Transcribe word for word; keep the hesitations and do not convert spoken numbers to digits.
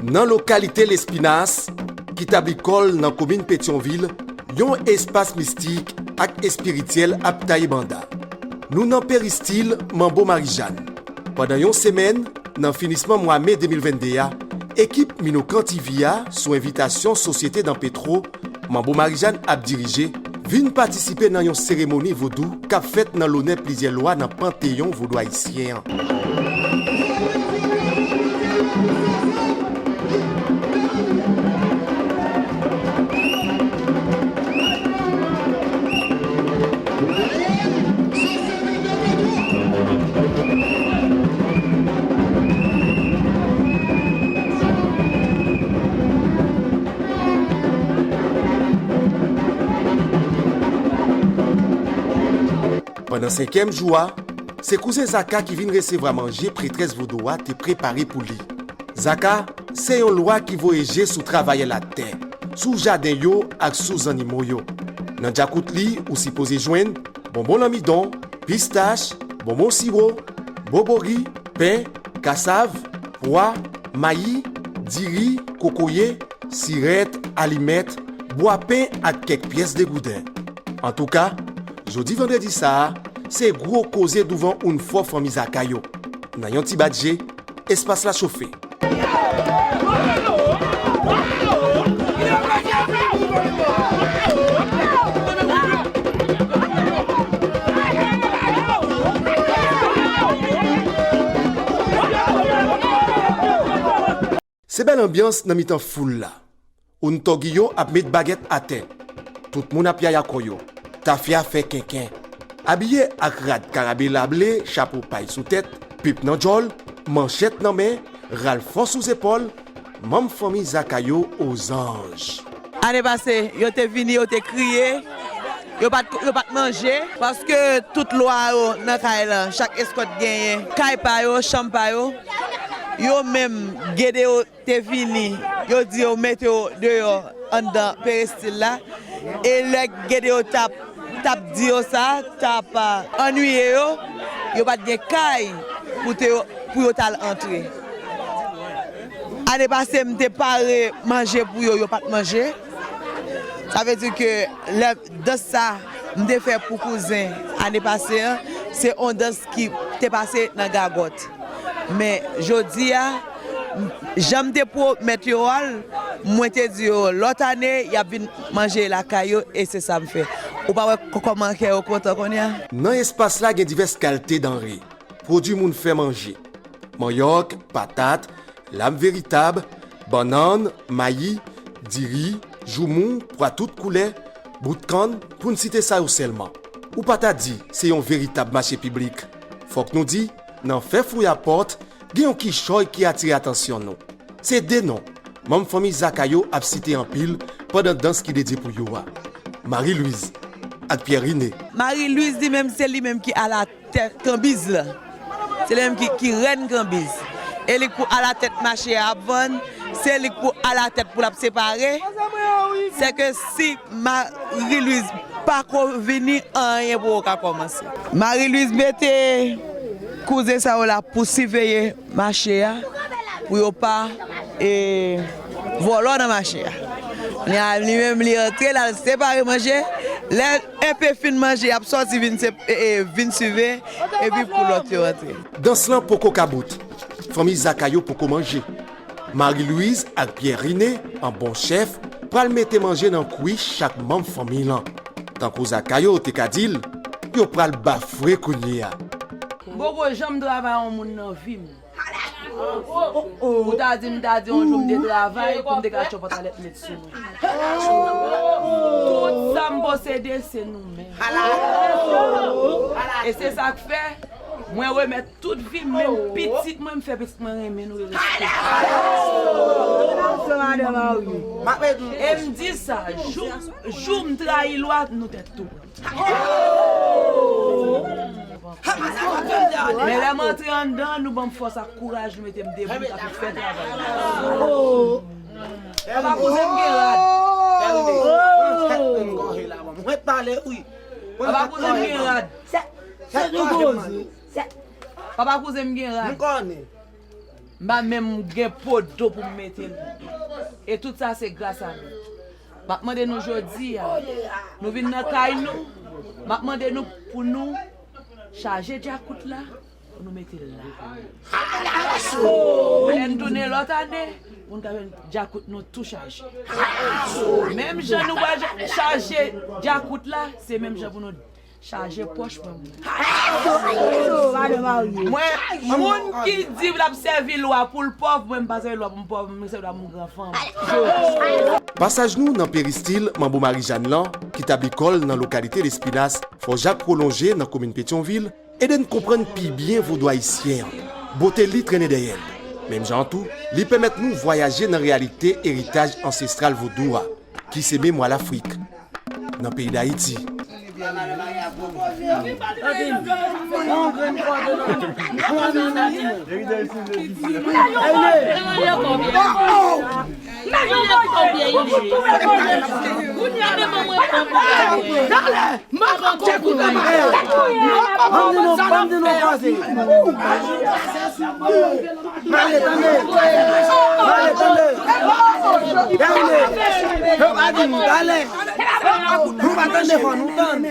Nan lokalite Lespinas, ki tabli kò l nan komin Petyonvil, yon espas mistik ak espirityèl ap taye banda. Nou nan peristil Manbo Marijàn. Pandan yon semèn, nan finisman mwa me de mil venn de a, ekip Minokan T V a, sou envitasyon Sosyete Dan Petro, Manbo Marijàn ap dirije, vin patisipe nan yon seremoni vodou k ap fèt nan lonè plizyè lwa nan panteyon vodou ayisyen an. Pandan senkyèm jou a, se kouzen Zaka ki vin resevwa manje pretrès vodou a te prepare pou li. Zaka se yon lwa ki voye je sou travayè latè, sou jaden yo ak sou zannimo yo. Nan djakout li, ou sipoze jwenn bonbon lanmidon, pistach, bonbon siwo, bobori, pen, kasav, pwa, mayi, diri, kokoye, sirèt, alimèt, bwapen ak kèk pyès degouden. Antouka, jodi vandredi sa a, se gwo koze douvan ounfò fanmi Zaka yo. Nan yon ti bat je, espas la chofe. Se bèl anbyans nan mitan foul la. Ountogi yo ap met bagèt atè. Tout moun ap yaya kò yo. Tafya fè kenken. Abiye ak rad karabela ble, chapo pay sou tèt, pip nan djòl, manchèt nan men, ralfò sou zepòl, manm fanmi Zaka yo ozanj. Ane pase, yo te vini, yo te kriye, yo pa t, yo pa t manje, paske tout lwa yo nan kay lan, chak eskòt genyen kay pa yo, chanm pa yo. Yo menm, Gede yo te vini, yo di yo mete yo deyò anndan peristil la. E lè Gede yo t ap, t ap di yo sa, t ap, a, annuiye yo, yo pa t gen kay pou te yo, pou yo t al antre. Ane pase, m te pare manje pou yo, yo pa t manje. Sa vle di ke lè dans sa m te fè pou kouzen ane pase an, se yon dans ki te pase nan gagòt. Men jodi a, m, jan m te pwomèt yo a l, mwen te di yo lòt ane, y ap vin manje lakay yo, e se sa m fè. Ou pa wè k-, kòman kè yo kontan kounye a? Nan espas la, gen divès kalte danre, pwodui moun fè manje. Manyòk, patat, lam veritab, bannann, mayi, diri, joumou, pwa tout koulè, bout kann, pou n site sa yo sèlman. Ou pa ta di se yon veritab mache piblik. Fòk nou di, nan fè fouyapòt, gen yon kichòy ki atire atansyon nou. Se de non manm fanmi Zaka yo ap site anpil pandan dans ki dedye pou yo a. Marie Louise ak Pierre Riné. Marie Louise li menm, se li menm ki alatèt kanbiz la. Se li menm ki, ki rèn kanbiz. E li k pou alatèt mache a ap vann, se li k pou alatèt pou l ap separe. Sèke si Marie Louise pa ko vini, anyen poko ka kòmanse. Marie Louise mete kouzen sa yo la pou siveye mache a, pou yo pa, e, vòlò nan mache a. Kounye a, li menm, li antre, l al separe manje. Lè enpe fin manje, y ap sòti vin sep-, e, e, vin swive, epi pou lòt yo antre. Dans lan poko ka bout. Fanmi Zaka yo poko manje. Marie Louise ak Pierre Riné, an bon chèf, pral mete manje nan kwi chak manm fanmi lan. Tankou Zaka yo te ka di l, yo pral bafwe kounye a. M poko janm travay yon moun nan vi m. Ou ta di m, ta di yon jou m te travay pou m te ka chòp pantalèt met sou mwen. Tout sa m posede, se nou menm. E se sa k fè, mwen remèt tout vi m, menm pitit mwen, m fè pitit mwen renmen nou e respekte. E m di sa, jou, jou m trayi lwa, nou tèt tou pran. Men lè m antre anndan, nou ban m fòs ak kouraj, nou mete m debou, m ka fè travay. Papa kouzen m gen rad. Papa kouzen m gen rad. Papa kouzen m gen rad. M pa menm gen po do pou m mete l. E tout sa se gras a nou. M ap mande nou jodi a, nou vin nan kay nou, m ap mande nou pou nou chaje djakout la, pou nou mete l la. Pou lè n tounen lòt ane, pou n ka jwenn djakout nou tou chaje. Menm jan nou pral chaje djakout la, se menm jan pou nou chaje pòch mwen. Mwen, moun ki di l ap sèvi lwa pou l pòv, mwen m pa sèvi lwa pou m pòv, mwen sèvi lwa pou m gran fanm. Pasaj nou nan peristil Manbo Marijàn lan, ki tabli kò l nan lokalite Lespinas, Fò Jak Pwolonje nan komin Petyonvil, ede n konprann pi byen vodou ayisyen an. Bote li trennen dèyè l. Menm jan an tou, li pèmèt nou vwayaje nan reyalite eritaj ansestral vodou a, ki se memwa Lafrik. Nan peyi Dayiti. Mande nou, mande nou, koze. Mande, tande. Mande, tande. Gade. Yo pa di m talè. Nou pa tande fò, nou tann.